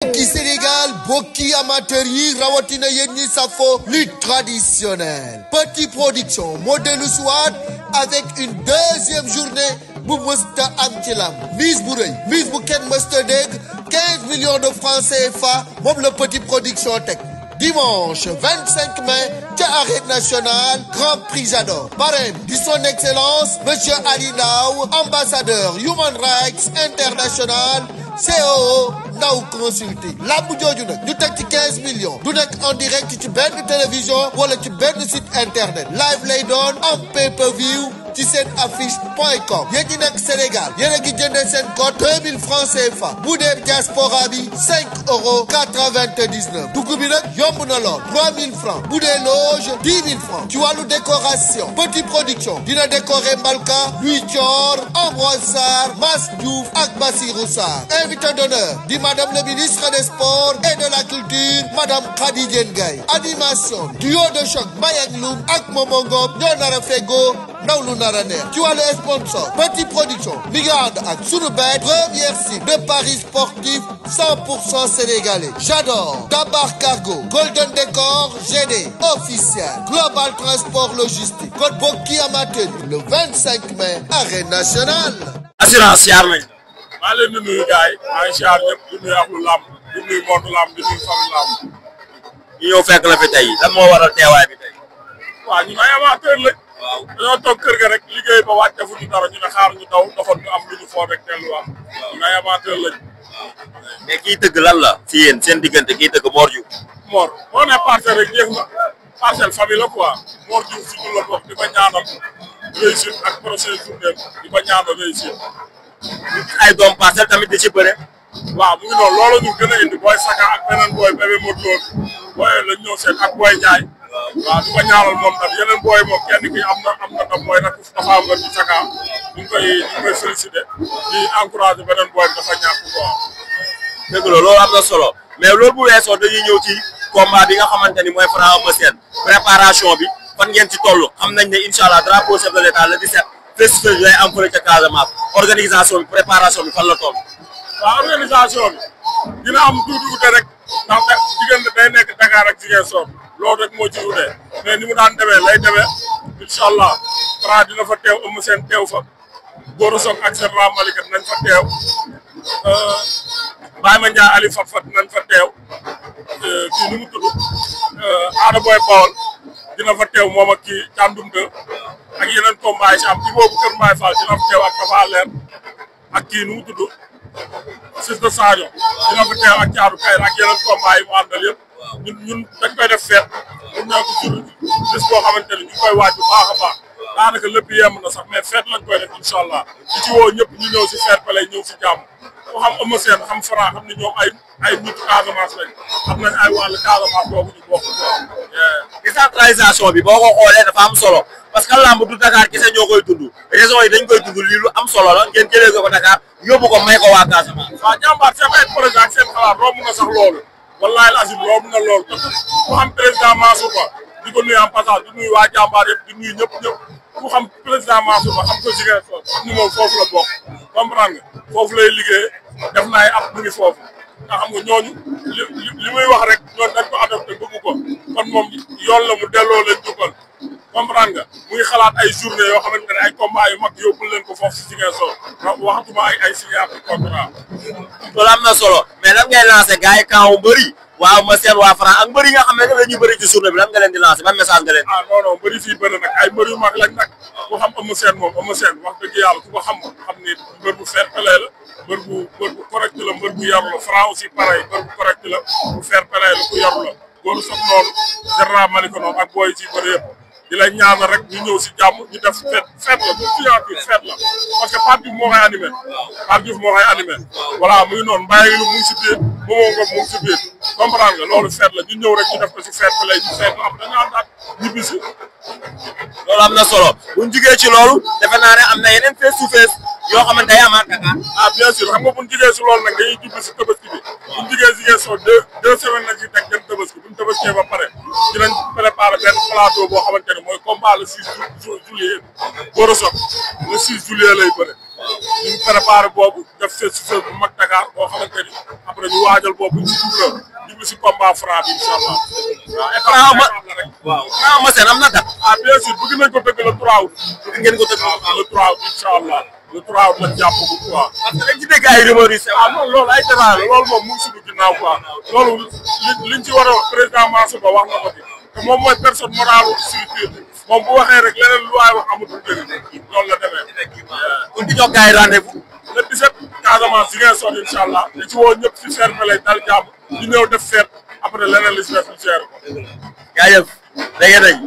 Qui Sénégal bokki amateur yi rawatina yéen ñi safo lutte traditionnelle Petit Production modèle soit avec une deuxième journée bu mësta am ci lamb mise bu rëy mise bu kenn mësta dégg 15 millions de francs CFA moom la Petit Production teg dimanche 25 mai ca Arène Nationale Grand Prix Jador parrain di son excellence monsieur Ali Ndao ambassadeur Human Rights International COO Ndaw Consulting lamb jooju nag ñu teg ci 15 millions du nekk en direct ci benn télévision wala ci benn site internet live lay doon en pay-per-view ci seen affiche.com yéen ñi nekk Sénégal yéen a ngi jëndee seen code 2000 francs CFA bu dee diaspora bi 5,99 dugg bi nag yomb na lool 3000 francs bu dee loge 10 000 francs ci wàllu décoration Petit Production dina décorer Mbalka Louis Thior Ambroise Sarr Mass Diouf ak Bassirou Sarr invité d'honneur di madame le ministre des sports et de la culture madame Khady Diène Gaye animation duo de choc Mbayang Loum ak Momo Ngom ñoo nar a fegoo ndaw lu nar a neex ci wàllu sponsor Petit Production mi ngi ànd ak Sunubet première site de paris sportif 100% sénégalais Jador Dabar Cargo Golden Décor GD officiel Global Transport Logistique kon bokki amateur le 25 mai Arène Nationale. assurance yaar nañ. maa leen di nuyu gars yi maa ngi siyaar ñëpp di nuyu axlu lamb di nuyu monde lamb di nuyu famille lamb. ñu ñëw fekk la fi tey lan moo waral teewaay bi tey. waaw ñu ay amateur lañ. waaw dañoo toog kër ga rek liggéey ba wàcc defuñu dara ñu ne xaar ñu daw doxoon ñu am lu ñu foo rek delluwaat. ñu ay amateur lañ. mais kii tëgg lan la si yéen seen diggante kii tëgg Mor Diouf. Mor boo nee parcelle rek jeex na parcelle famille la quoi Mor Diouf si ñu la bokk di ko ñaanal réussite ak prochaine journée di ko ñaanal réussite. ay doom parcelle tamit di ci bëre. waaw mu ngi noonu loolu ñu gën a indi booy Saka ak beneen booy bébé Modou Lo booy lañ ñëw seen ak booy Ndiaye. waaw di ko ñaanal moom tam yeneen booy moom kenn ki am na tam mooy nag dafa am ci Saka ñu ngi koy félicité di encouragé beneen booy bi dafa ñàkk quoi. dëgg la loolu am na solo mais loolu bu weesoo dañuy ñëw ci combat bi nga xamante ni mooy Franc Eumeu Sène préparation bi fan ngeen ci toll xam nañ ne incha allah drapeau chef de l'état le 17 festival bi lay am fële ca Casamance organisation bi préparation bi fan la toll. waaw organisation bi dina am tuuti ute rek ndax diggante day nekk Dakar ak Ziguinchor loolu rek moo ci wutee mais ni mu daan demee lay demee incha allah Franc dina fa teew Eumeu Sène teew fa Gora Sock ak Général Malika nañ fa teew Baye Mandiaye Ali Fat nañ fa teew kii nu mu tudd Ada Boy Bawol dina fa teew moom ak kii Thiandoum 2 ak yeneen combat yi si am ci boobu Kër Mbaye Fall dina fa teew ak Tafa Leer ak kii nu mu tudd Fils de Sadio dina fa teew ak Thiatou Kayre ak yeneen combat yi mu àndal yëpp ñun dañ koy def feet pour ñoo ko jur bis boo xamante ni ñu koy waaj bu baax a baax daanaka lépp yemb na sax mais feet lañ koy def incha allah di ci woo ñëpp ñu ñëw si feet ba lay ñëw si jàmm ku xam Eumeu Sène xam Franc xam ni ñoom ay nitu Casamance lañ xam nañ ay wàllu Casamance boobu ñu bokk décentralisation bi boo ko xoolee dafa am solo parce que lamb du Dakar kese ñoo koy dund régions yi dañ koy dund lii lu am solo la ngeen jëlee ko Dakar yóbbu ko may ko waa Casamance. waaw jàmbaar seen ay projet ak seen xalaat romb na sax loolu wallaahi azim romb na loolu te ku xam président Mansour Ba di ko nuyu en passant di nuyu waa jàmbaar yëpp di nuyu ñëpp ku xam président Mansour Ba xam ko Ziguinchor xam ni moom foofu la bokk comprendre nga foofu lay liggéey def na ay at mu ngi foofu nga xam nga ñooñu li muy wax rek ñooñu dañ ko adopté bëgg ko kon moom yoon la mu delloo leen jukkal comprendre nga muy xalaat ay journée yoo xamante ne ay combat yu mag yóbbul leen ko foofu si Ziguinchor waxatuma ay signature contrat. loolu am na solo mais lan ngay lancé gars yi camp mbëri waa Eumeu Sène waa Franc ak mbëri nga xam ne dañuy bëri ci journée bi lan nga leen di lancé ban message nga leen. ah non non mbëri fii bëri nag ay mbëri yu mag lañ nag ku xam Eumeu Sène moom Eumeu Sène wax dëgg yàlla ku ko xam ni mbër bu fair play la mbër bu correct la mbër bu yaru la Franc aussi pareil mbër bu correct la bu fair play la ku yaru la Gora Sock noonu Général Malika noonu ak booy ci bëri yëpp di la ñaanal rek ñu ñëw si jàmm ñu def fête la du signature fête la parce que Pape Diouf moo koy animé Pape Diouf moo koy animé voilà muy noonu Mbaye lu mu ngi si biir moomoo ko mu ngi si biir comprendre nga loolu fête la ñu ñëw rek ñu def ko si fête bi lay ñu fête la am dañu àndaat ñibbi si. loolu am na solo bu ñu jugee ci loolu defe naa ne am na yeneen face to face yoo xamante day amaat Dakar. ah bien sûr xam nga bu ñu jugee si loolu nag dañuy jublu si tabaski bi bu ñu jugee si Ziguinchor deux semaines lañ si teg dem tabaski bu ñu tabaskee ba pare dinañ préparé benn plateau boo xamante ne mooy combat le 6 juillet Gora Sock le 6 juillet lay bëre ñu préparé boobu def face to face bu mag Dakar boo xamante ni après ñu waajal boobu ci jublu si combat franc bi incha allah. waaw franc Massène am na date. ah bien sûr bëgg nañ ko dëgg le 3 août. bëgg ngeen ko dëgg le 3 août incha allah le 3 août lañ jàpp bu quoi. parce que dañ ci dégg ay rumeurs yi. ah non loolu ay débat la loolu moom mu ngi suñu ginnaaw quoi loolu liñ ci war a wax président Mansour Ba wax na ko ci te moom mooy personne morale structure bi moom bu waxee rek leneen lu waay wax amatul dëgg loolu la demee. kon di jox gars yi rendez-vous. le 17 Casamance Ziguinchor incha allah li ci woo ñëpp si ferme lay dal jàmm ñu ñëw def feet après leneen li si def ñu seer ko. jaajëf dégg nañ